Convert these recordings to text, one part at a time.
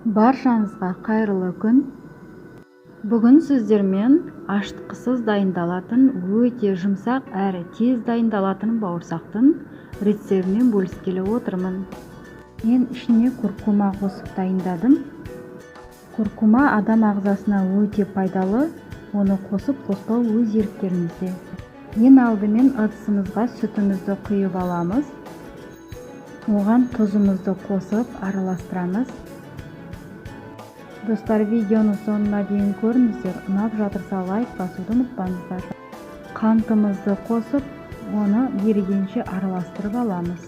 Баршаңызға қайырлы күн. Бүгін сіздермен ашытқысыз дайындалатын, өте жұмсақ әрі тез дайындалатын бауырсақтың рецептімен бөліскелі отырмын. Мен ішіне куркума қосып дайындадым. Куркума адам ағзасына өте пайдалы, оны қосып қоспау өз еріктеріңізде. Ең алдымен ыдысымызға сүтімізді құйып аламыз. Оған тұзымызды қосып араластырамыз. Достар, видеоны соңына дейін көріңіздер. Ұнап жатырса лайк басуды ұмытпаңыздар. Қантымызды қосып, оны ерігенше араластырып аламыз.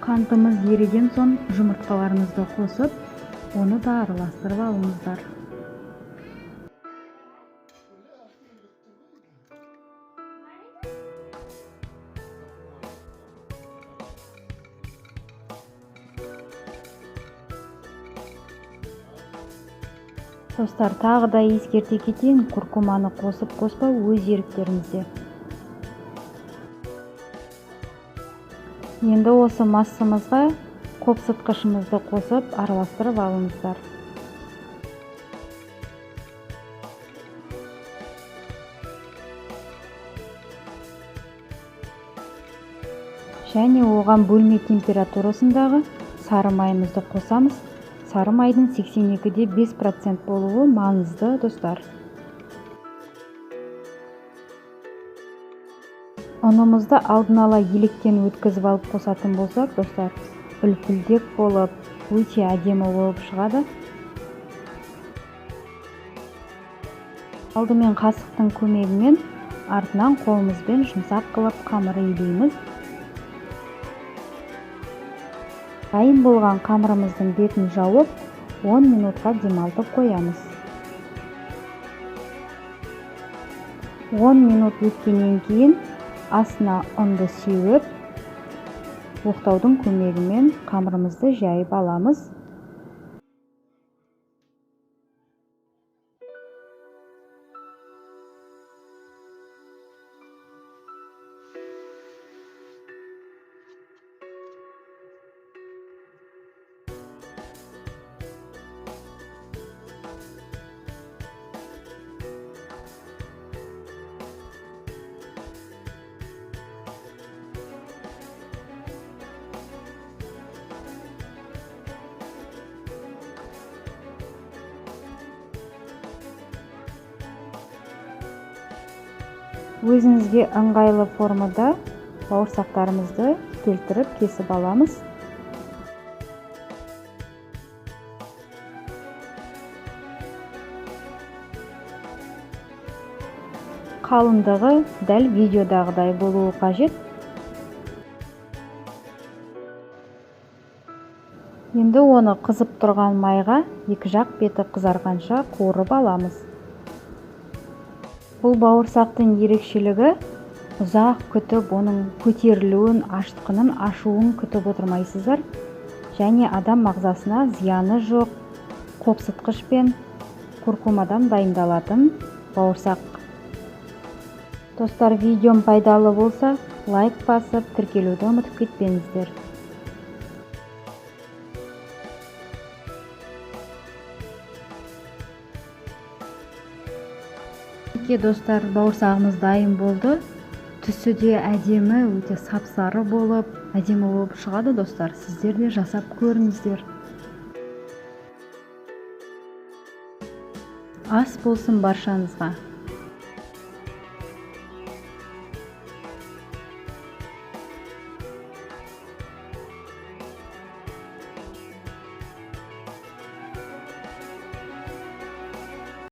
Қантымыз еріген соң жұмыртқаларымызды қосып, оны да араластырып алыңыздар. Достар, тағы да ескерте кетейін, куркуманы қосып қоспау өз еріктеріңізде. Енді осы массамызға қопсытқышымызды қосып араластырып алыңыздар. Және оған бөлме температурасындағы сары майымызды қосамыз. Сары майдың 82,5% болуы маңызды, достар. Ұнымызды алдын ала електен өткізіп алып қосатын болсақ, достар, үлпілдек болып, өте әдемі болып шығады. Алдымен қасықтың көмегімен, артынан қолымызбен жұмсақ қылып қамыр илейміз. Дайын болған қамырымыздың бетін жауып, 10 минутқа демалтып қоямыз. 10 минут өткеннен кейін астына ұнды сеуіп, оқтаудың көмегімен қамырымызды жайып аламыз. Өзіңізге ыңғайлы формада бауырсақтарымызды келтіріп кесіп аламыз. Қалыңдығы дәл видеодағыдай болуы қажет. Енді оны қызып тұрған майға екі жақ беті қызарғанша қуырып аламыз. Бұл бауырсақтың ерекшелігі ұзақ күтіп, оның көтерілуін, ашытқының ашуын күтіп отырмайсыздар. Және адам ағзасына зияны жоқ, қопсытқыш пен куркумадан дайындалатын бауырсақ. Достар, видеом пайдалы болса, лайк басып, тіркелуді ұмытып кетпеңіздер. Достар, бауырсағымыз дайын болды. Түсі де әдемі, өте сап-сары болып, әдемі болып шығады, достар. Сіздер де жасап көріңіздер. Ас болсын баршаңызға.